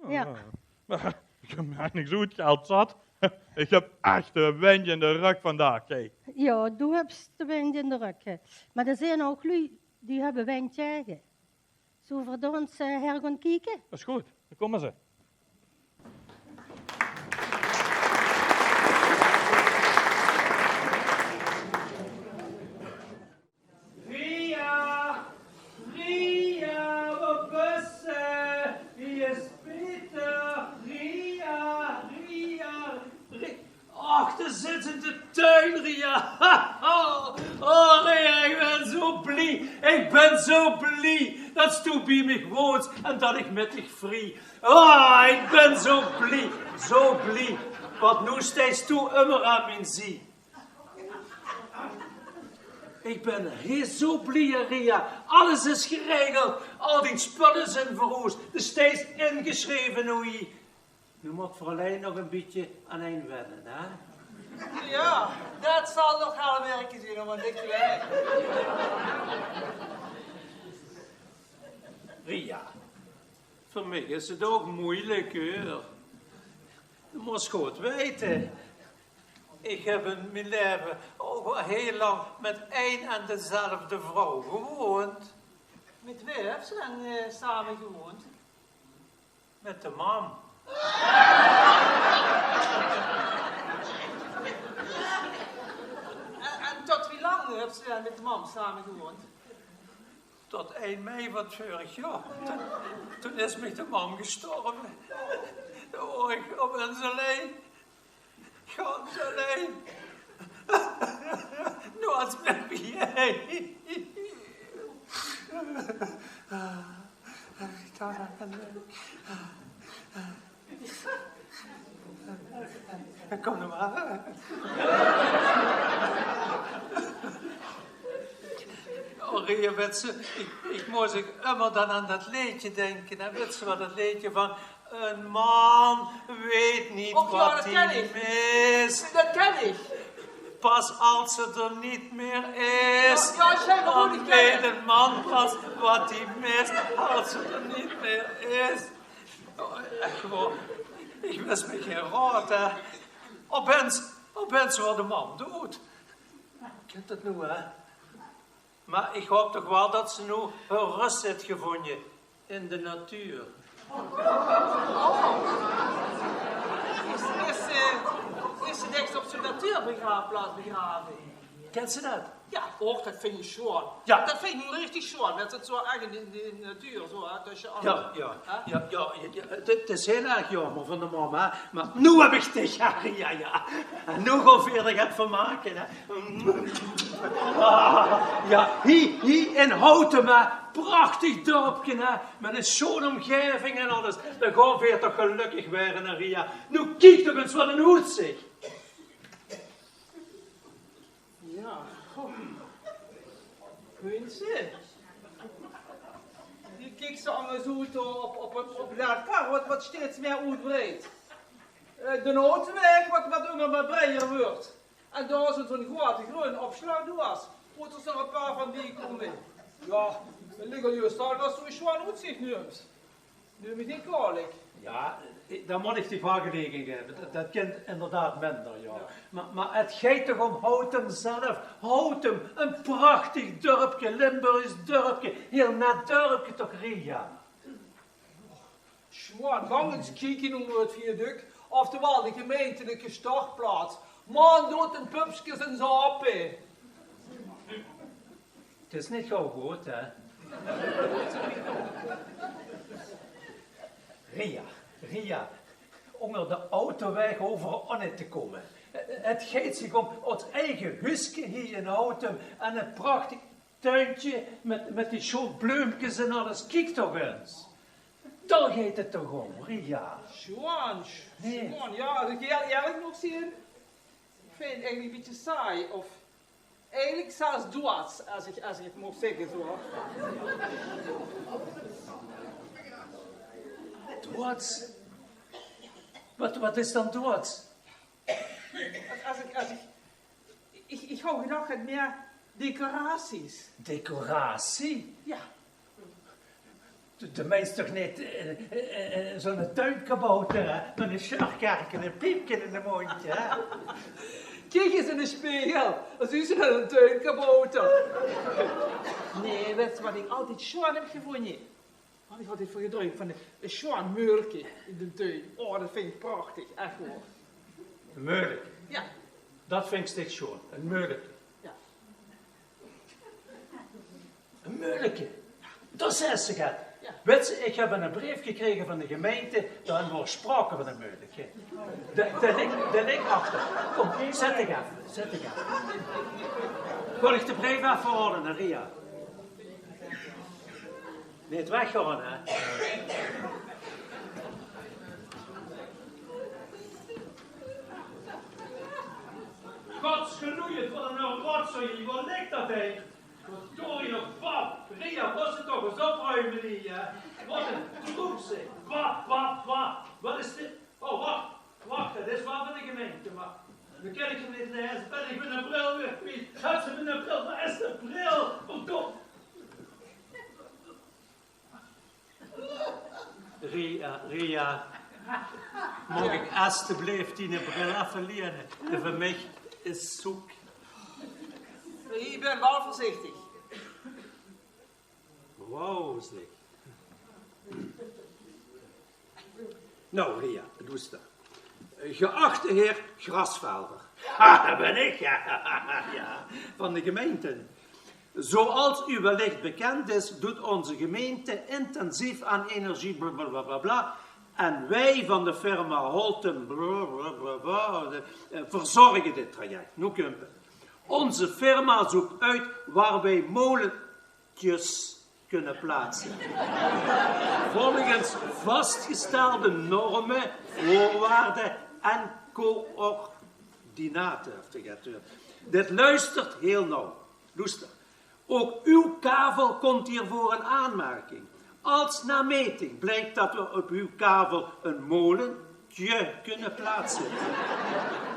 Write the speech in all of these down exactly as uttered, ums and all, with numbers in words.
Ja. Ah. Ich höb mich eigelik zoe oetgehaold zat. Ich höb ech de wind in de rök vandaag, hè. Ja, doe höbs de wind in de rök, hè. Mer d'r zeen ouch luuj die höbbe wind taege. Zölle v'r dao ins, eh, haer gaon kieke? Dat is good. Dan kómme ze. Ria, Ria, wo bös se? Hie is Peter. Ria, Ria, Ria. Och, doe zits in de tuin, Ria. Oh, Ria, ich bön zoe blie. Ich bön zoe blie dats doe bie mich woons en dat ich mit dich vrie. Oh, ich bön zoe blie, zoe blie. Want noe steis doe ummer aan mien zie. Ich bön hie zoe blie, Ria. Alles is geregeld. Al dien spulle zeen verhoesd. Doe steis ingesjreve noe hie. Noe mót v'r allein nog e bietje aan ein wenne, hè? Ja, dat zal nog gaar wirke zeen, óm aan dich te wenne. Ria, veur mich is 't ouch meujelik, huur. Doe mós good weite, ich höb in mien laeve ouch al hieël lang mit ein en dezelfde vrouw gewoond. Mit wae höbs se dan, eh, same gewoond? Mit de mam. En, en tot wie lang höbs se dan mit de mam same gewoond? Tot ein mei van veurig jaor. Toen, toen is mich de mam gestorve. Doe waor ich op ins allein. Gans allein. Noeats mie bie. Kóm noe mer. Oh, Ria, wits se, ich, ich mós ummer dan aan dat leedje dinke. En wits se waal, dat leedje van: Een man weet niet wat hij mist. Och ja, dat ken ich. Dat ken ich. Pas als ze er niet meer is, ja, ja, dan weet een man pas wat hij mist, als ze er niet meer is. Oh, ech waor, ich wis mich gein raod, hè. Op ins, op ins waor de mam doead. Kins se dat noe, hè? Mer ich haop toch waal dat ze noe häör rös haet gevónje in de natuur. Oh. Is, is, eh, is ze ech op zoe'n natuurbegraafplaats begrave? Kins se dat? Ja, och, dat vinj ich sjoean. Ja. Dat vinj ich noe richtig sjoean, dat ze dat zoe ech in de, in de natuur, zoe, hè, tösse alle, ja, ja, hè? Ja, ja, ja, ja, 't, 't is hieël erg jaomer van de mam, hè. Mer noe höb ich dich, ja, ja, ja. En noe gaon veer d'r get van make, hè. Ah, ja, hie, hie in Houtum, hè. Prachtig dörpke, hè. Mit ein sjoean ómgaeving en alles. Dan gaon veer toch gelökkig waere, hè, Ria. Noe kiek toch ins, wat ein oetzich. Ja, goh. Minse. Hie kiek se allemaol zoe oet op, op, op, op dat kar, wat, wat steeds mieë oetbreidt. Eh, d'n autoweg, wat, wat ummer mer breier wuuert. En dao is zoe'n groeate greun opslaagdoeas, wo d'r zoe e paar van bie kómme. Ja, 't ligk al juus dao, dat is zoe'n sjoean oetzich, neums. Num mich neet kwalijk. Ja, dan mót ich dich waal geliek gaeve. Dat, dat kint inderdaad minder, ja. Ja. Mer, mer 't geit toch óm Houtum zelf. Houtum, ein prachtig dörpke, Limburgs dörpke. Hieël net dörpke toch, Ria? Sjoean, gank ins kieke ónger 't viaduct, oftewel de gemeintelike stortplaats. Man doot de pupskes ins aope. 't Is neet gauw good, hè? Ria, Ria, ónger d'n autoweg hove v'r ouch neet te kómme. 't Geit zich óm ós eige huuske hie in Houtum en 't prachtig tuintje mit, mit die sjoon bleumkes en alles. Kiek toch ins. Dao geit 't toch óm, Ria. Sjoean, sj-, nee. Sjoean, ja, es ich hieël eerlik maag zeen, ich vinj 't eigelik e bietje saai of eigelik zelfs doeads, es ich, es ich 't maag zègke zoe. Doeads? Wat, wat is dan doeads? Es, es ich, es ich, ich, ich haw gedach, 't mieë decoraties. Decoratie? Ja. Doe, doe meins toch neet, eh, eh, eh, zoe'n tuinkabouter, hè? Mit ein sjörkerke en ein piepke in de móndj, hè? Kiek ins in de spegel. Zuus se dan eine tuinkabouter? Nae, wèts se waat ich altied sjoean höb gevónje? Waat ich altied van gedruimp, van ein, ein sjoean meulke in de tuin. Oh, det vinj ich prachtig, ech waor. Ein meulke? Jao. Det vinjs dich sjoean, ein meulke? Jao. Ein meulke. Det is 't, hè. Jao. Wèts se, ich höb eine breef gekrege van de gemeinte, dao waor spraoke van ein meulke. Dae, dae ligk, dae ligk achter. Kóm, zèt dich effe, zèt dich effe. Kan ich de breef effe haole, Ria? Neet weggaon, hè? Godsgenoeg, waat ein rotzooi, waat ligk det hie? Verdorie nog, pap, Ria, mós se toch ins opruime hie, hè? Waat ein troep, zeg. Pap, pap, pap, waat is dit? Oh, wach, wach, det is waal van de gemeinte, mer noe kin ich 'm neet laeze. Bön ich miene bril weer kwiet? Höbs se miene bril? Wao is de bril? Verdom. Ria, Ria, maag ich estebleef diene bril effe liene? Dae van mich is zoek. Ich bön waal veurzichtig. Wauw, zeg. Nou, Ria, loester. Geachte heer Grasvelder. Ha, det bön ich, jao. Jao, van de gemeinte. Zoals u wellicht bekend is, doet onze gemeente intensief aan energie, bla, bla, bla, bla, bla. En wij van de firma Holten, bla, bla, bla, bla, de, eh, verzorgen dit traject. Noe kump 't. Onze firma zoekt uit waar wij molentjes kunnen plaatsen. Volgens vastgestelde normen, voorwaarden en coördinaten. Dit luistert heel nauw. Loester. Ook uw kavel komt hiervoor in aanmerking. Als na meting blijkt dat we op uw kavel een molentje kunnen plaatsen,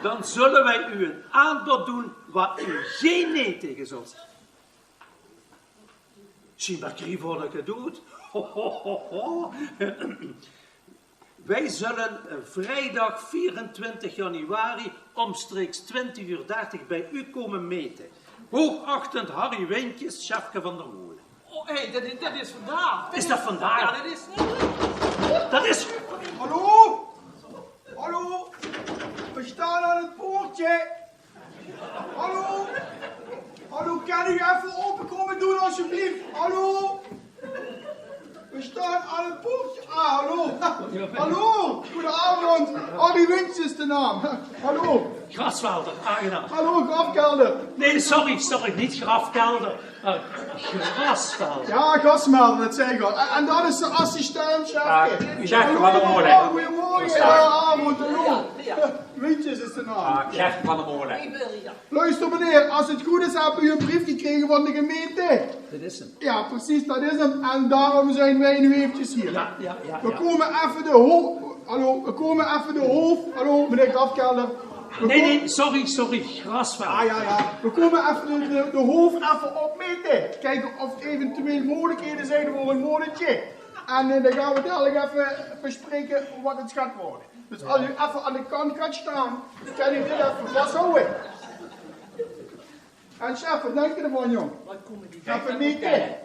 dan zullen wij u een aanbod doen waar u geen nee tegen zult zeggen. Sjienbaar kriege v'r det gedoon. Ho, ho, ho, ho. Wij zullen, eh, vrijdag vierentwintig januari omstreeks twintig uur dertig bij u komen meten. Hoogachtend Harry Wintjes, Sjefke van der Molen. Oh, hé, det is, det is vandaag. Is det vandaag? Jao, det is. Det is. Hallo? Hallo? We staan aan het poortje. Hallo? Hallo, kan u even open komen doen, alsjeblieft? Hallo? We staan aan het poortje. Ah, hallo. Hallo, goedenavond. Harry Wintjes is de naam. Hallo. Grasvelder, aangenaam. Hallo, grafkelder. Nee, sorry, sorry, niet grafkelder. Eh, Grasvelder. Ja, Grasvelder, dat zei ik al. En, en dat is de assistent, Sjefke. Ah, Sjefke van der Molen. Hallo, goedemorgen. Goedenavond, hallo. Wintjes is de naam. Ah, Sjefke van der Molen. Luister meneer, als het goed is hebben we een brief gekregen van de gemeente. Dat is hem. Ja, precies, dat is hem. En daarom zijn wij nu eventjes hier. Ja, ja, ja. We komen even de ho-, hallo, we komen even de hoofd-, hallo, meneer Grafkelder. We Nee, ko- nee, sorry, sorry, Grasvelder. Ah, ja, ja. We komen even de, de, de hoofd even opmeten. Kijken of er eventueel mogelijkheden zijn voor een molentje. En, eh, dan gaan we dadelijk even bespreken wat het gaat worden. Dus als u even aan de kant gaat staan, kan u dit even vasthouden. En Sjef, wat dinks se d'rvan, jóng? Wat kómme die Sjef, gek neet, vertèlle?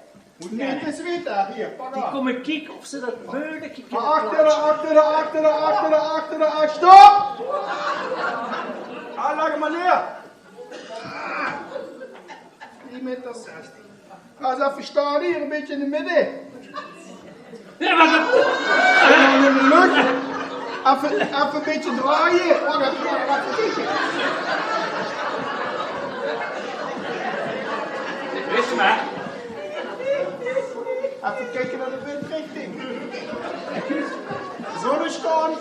Neet te zwete, hie, pak Die aan. Kómme kieke of ze dat meuleke kinne Achter, plaatse. Achter, achter, achter, achter, achter, stop! Ah, leg 'm mer neer. Drie meter zestig. Ga ins effe staon hie, e bietje in de midde. Jao, mer dat Effe, effe e bietje drejje. Wach effe, wach effe, e bietje. Wis se mer. Effe kieke nao de windrichting. Zonnestandj.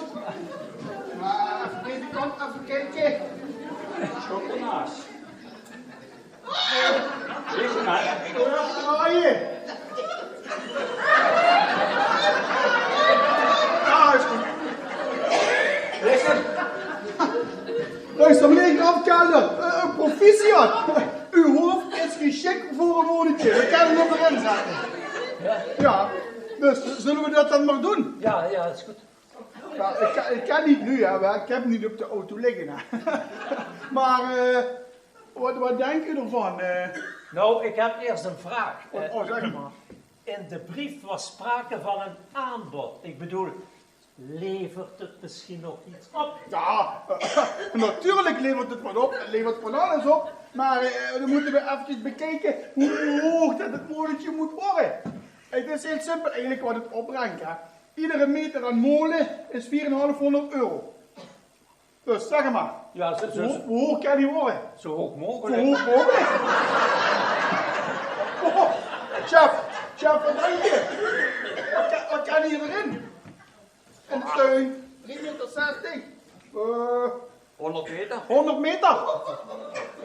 Mer effe deze kantj effe kieke. Stop d'rnaas. Wis se mer. Drejje. Ah, is good. Wis se. Luister, meneer Grafkelder, eh, eh, proficiat. Uw hoofd is geschikt voor een molentje. We kunnen hem erin zetten. Ja. Dus, zulle we dat dan mer doon? Ja, ja, is good. Ja, ik, kan- ik kan neet noe, hè, want ik heb 'm neet op de auto ligge, hè. Maar, eh, wat, wat dinkt u d'rvan? Eh? Nou, ik heb eerst een vraag. Oh, oh, zeg maar. In de brief was sprake van een aanbod. Ik bedoel, levert het misschien nog iets op? Ja, natuurlijk levert het wat op. Het levert van alles op. Maar, eh, dan moeten we even bekijken hoe hoog dat het molentje moet worden. Het is heel simpel eigenlijk wat het opbrengt, hè. Iedere meter aan molen is vierduizend vierhonderd euro. Dus zeg maar, ja, zo, zo, hoe, hoe hoog kan die worden? Zo hoog mogelijk. Zo hoog mogelijk. Oh, chef, chef, wat denk je? Wat kan, wat kan hier erin? Een tuin, drie meter zestig. Eh, honderd meter? Honderd meter?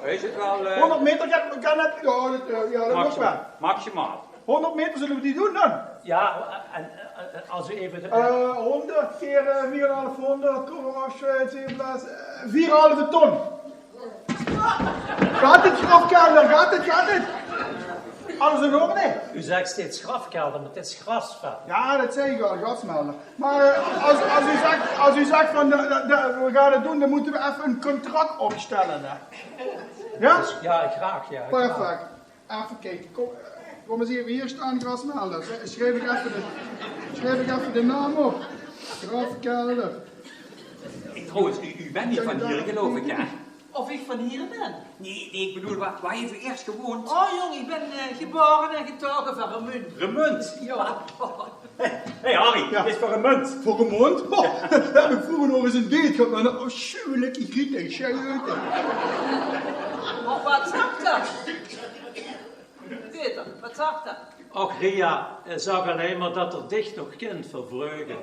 Wees het wel, eh, honderd meter kan, kan het, ja, dat, eh, ja, dat mag wel. Maximaal. Honderd meter, zullen we die doen dan? Ja, en, en, en als u even de... Eh, honderd keer, eh, vierduizend vierhonderd, kom maar op, eh, zeven plaats, eh, vierduizend vierhonderd ton. Gaat het, grafkelder? Gaat het, gaat het? Alles in orde? U zegt steeds grafkelder, maar het is grasveld. Ja, dat zei ik al, grasmelder. Maar, eh, als, als u zegt, als u zegt van, de, de, de, we gaan het doen, dan moeten we even een contract opstellen, hè. Ja? Ja, graag, ja, graag. Perfect. Even kijken. Kom, eh, kom eens even hier staan, grasmelder. Schrijf ik even de, schrijf ik even de naam op. Grafkelder. Trouwens, u, u bent niet van hier, geloof ik, hè? Of ik van hier ben? Nee, nee, ik bedoel, waar, waar heeft u eerst gewoond? Oh jong, ik ben, eh, geboren en getogen van Remunj. Remunj? Ja. Hey, hey, Harry, ja, dit is van Remunj. Van Remunj? Oh, daar heb ik vroeger nog eens een date gehad met een afschuwelijke griet en sjeut. Oh, wat zag dat? Peter, wat zag dat? Och, Ria, hij zag alleen maar dat er dich nog kent vervreugen.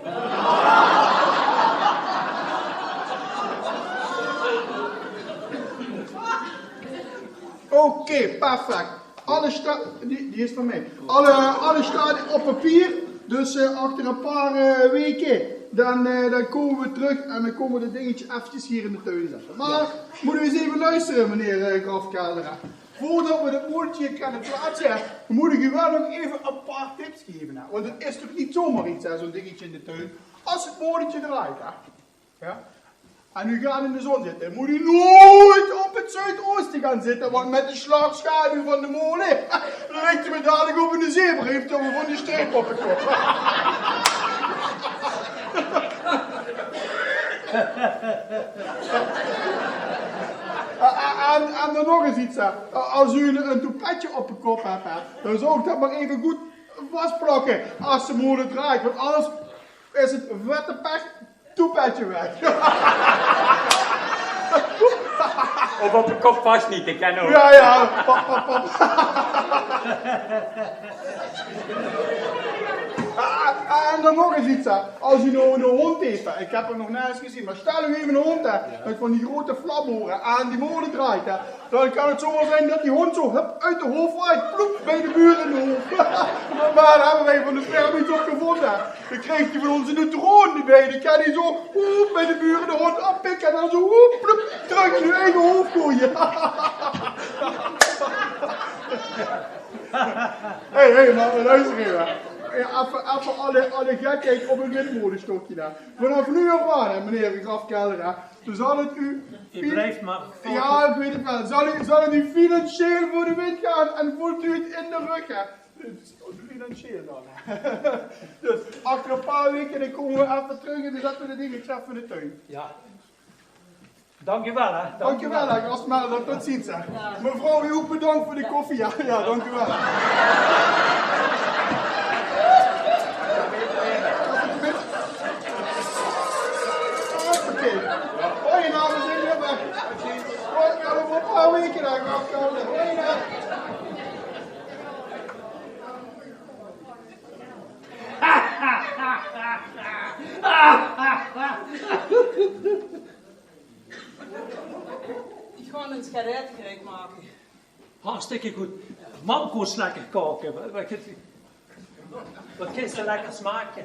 Oké, perfect. Alle sta-, die, die is van mij. Alle, alle staat op papier. Dus, eh, achter een paar, eh, weken, dan, eh, dan komen we terug en dan komen we dat dingetje eventjes hier in de tuin zetten. Maar moeten we eens even luisteren, meneer, eh, Grafkelder. Voordat we dat molentje kunnen plaatsen, moet ik u wel nog even een paar tips geven, hè. Want het is toch niet zomaar iets, hè, zo'n dingetje in de tuin. Als het molentje draait, hè. Ja. En u gaat in de zon zitten, moet u nooit op het zuidoosten gaan zitten, want met de slagschaduw van de molen ligt u dadelijk op een zebra, heeft u van die streep op de kop. En, en dan nog eens iets, hè. Als u een, een toepetje op de kop hebt, hè, dan zou ik dat maar even goed vastplakken. Als de molen draait, want anders is het vette pech, toepetje weg. Of op de kop vast niet, ik ken ook. Ja, ja, pap, pap, pap. Ah, en dan nog eens iets, hè. Als u nou een hond heeft, hè. Ik heb hem nog nergens gezien, maar stel u even een hond, hè, met van die grote flaporen aan die molen draait, hè. Dan kan het zomaar zijn dat die hond zo, hup, uit de hof waait, ploep, bij de buren in de hof. Maar daar hebben wij van de ferm iets op gevonden. Dan krijgt hij van ons een drone erbij. Dan kan hij zo, oep, bij de buren de hond oppikken en dan zo, oep, ploep, terug in uw eigen hof gooien. Hey, hey, maar luister even. Hey, even, even alle, alle gekheid op een windmolenstokje daar. Vanaf nu af aan, hè, meneer de Grafkelder, hè, dan zal het u... Ik blijf maar... Ja, ik weet het wel. Zal u, zal het u financieel voor de wind gaan en voelt u het in de rug, hè? Dus financieel dan, hè. Dus achter een paar weken dan komen we even terug en dan zetten we de dingen even in de tuin. Ja. Dank u wel, hè. Dank u wel, hè. Als maar dat, tot ziens, hè. Mevrouw, u ook bedankt voor de koffie, ja. Ja, dank u wel. Oké. Hoi, dames en heren. Hoi, over een paar weken dan. Hoi, dames. Ik ga een sigaret gereed maken. Hartstikke goed. Mam kós lekker kaoke. Wat, wat, wat kins se lekkers make?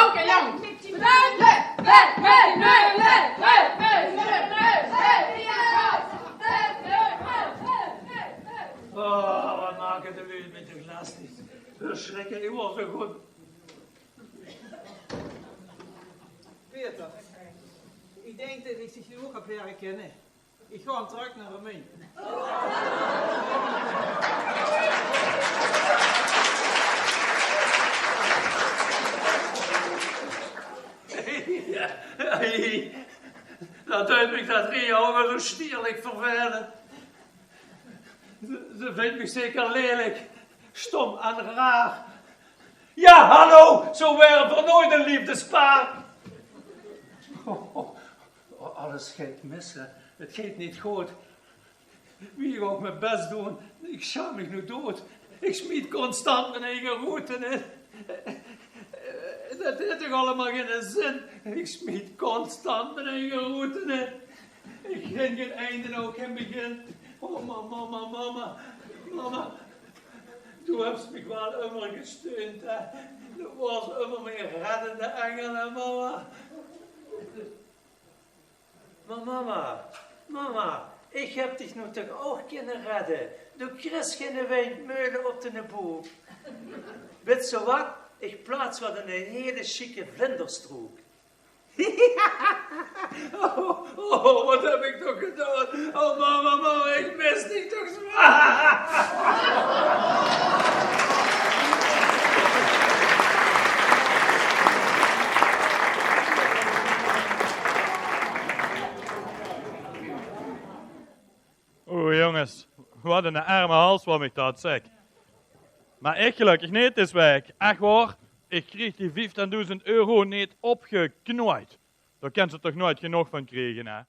Dank, jóng. Bedank. Lei, lei, lei, lei, lei, lei, lei, lei, lei, lei. Oh, wat maak Mit de glas neet. Versjrikke, ich word zo good. Peter, ich dink det ich dich noe ouch höb liere kinne. Ich gaon trök nao Remunj. Ja, ja, dat deit mich dat Ria ouch weer zo stierlik vervele. Ze, ze vindj mich zeker lelik, stom en raar. Ja, hallo, zo waere veer noeit ein leefdespaar. Oh, oh, oh, alles geit mis, hè. 't Geit neet good. Wie ich ouch mien bès doon, ich sjaam mich noe doead. Ich smiet constant mien eige roet in. Dat haet toch allemaol geine zin. Ich smiet constant mien eige roet in. Ich vinj gein einde, ouch gein begin. Oh, ma-, mama, mama, mama. Doe höbs mich waal ummer gesteund, hè. Doe waors ummer mien reddende engel, hè, mama. Mer mama, mama, ich höb dich noe toch ouch kinne redde. Doe kriegs geine windmeule op de boek. Wits se waat? Ich plaats waal ein hiel sjieke vlinderstrook. Oh, oh, waat höb ich toch gedaon? Oh, mama, mama, ich mis dich toch zwaor. Oeh, jónges, waat ein erme hals waor mich dat, zèk. Mer ich gelökkig neet, 't is waek. Ech waor, ich krieg die vieftiendoezend euro neet opgeknooid. Dao kins se toch noeit genóg van kriege, hè?